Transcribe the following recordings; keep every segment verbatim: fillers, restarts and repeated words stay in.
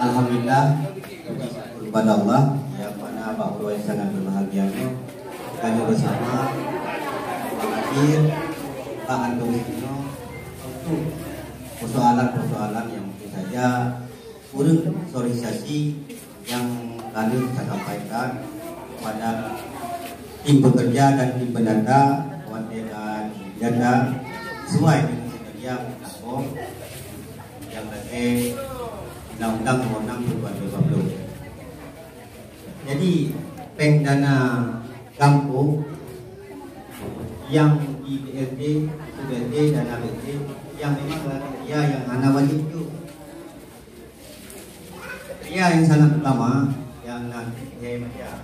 Alhamdulillah, puji syukur kepada Allah, yang mana bak uroe sangat berbahagia nyoe, kami bersama hadir bak antusias nyoe untuk persoalan-persoalan yang mungkin saja kurang sosialisasi yang lalu saya sampaikan kepada tim bekerja dan tim pendata, kepada data sesuai dengan kinerja Minfo yang pakai Undang-Undang Nomor enam Tahun dua ribu dua puluh. Jadi, peng dana kampung yang di B L T, B L T, dana B L T yang memang lagi dia yang hana wajib tu. Kriteria yang sangat utama yang na keu macam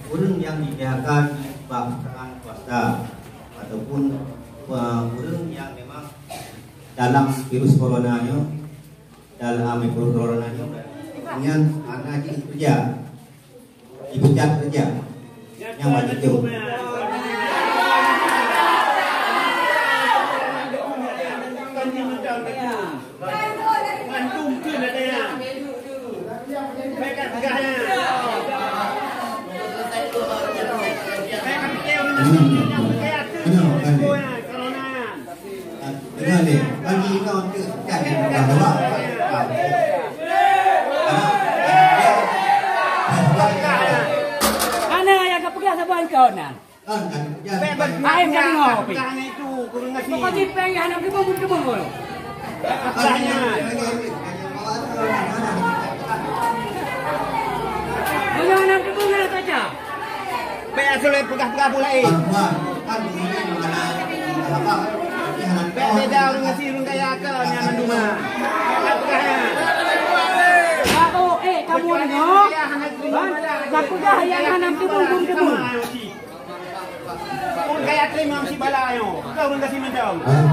ureueng nyang di-P H K di bak perusahaan swasta ataupun, uh, ureueng nyang memang dalam virus corona nyoe, dalam virus corona nyoe, nyan hana jikeureuja, dipecat keureuja. Nyang wajéb jok. Deungoe lé, bagi inoe teuk kan yang dah lewat. Hana nyang ka peugah saban kau nan. Hai, jangan ngopi. Pokok jipeng ya, anak kebun, kebun, kebun. Meunyoe anak kebun, anak saja. Bèk asoe peugah-peugah pula, eh. Bèk beda ureueng gasien ureueng kaya ke nyan mandum, ah. Peugah-peugah, ya. Ah, oh, eh, kamu ni, oh. Kan, tak peugah yang anak kebun, kebun, kebun. Ureueng kaya terima mesti bala nyoe. Bukan ureueng gasien mantong. Hah?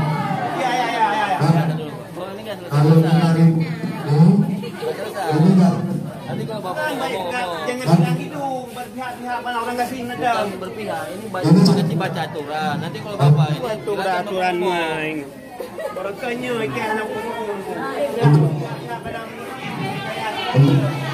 Ya, ya, ya, ya, ya. Hah? Kalau lima ribu, hmm? Ini enggak. Jangan bilang gitu. Berpihak-pihak bala ureueng gasien mantong. Bukan berpihak. Ini baca, ini baca aturan. Nanti kalau Bapak ini aturan, aturan main. Barangkanya ikan anak. Hmm.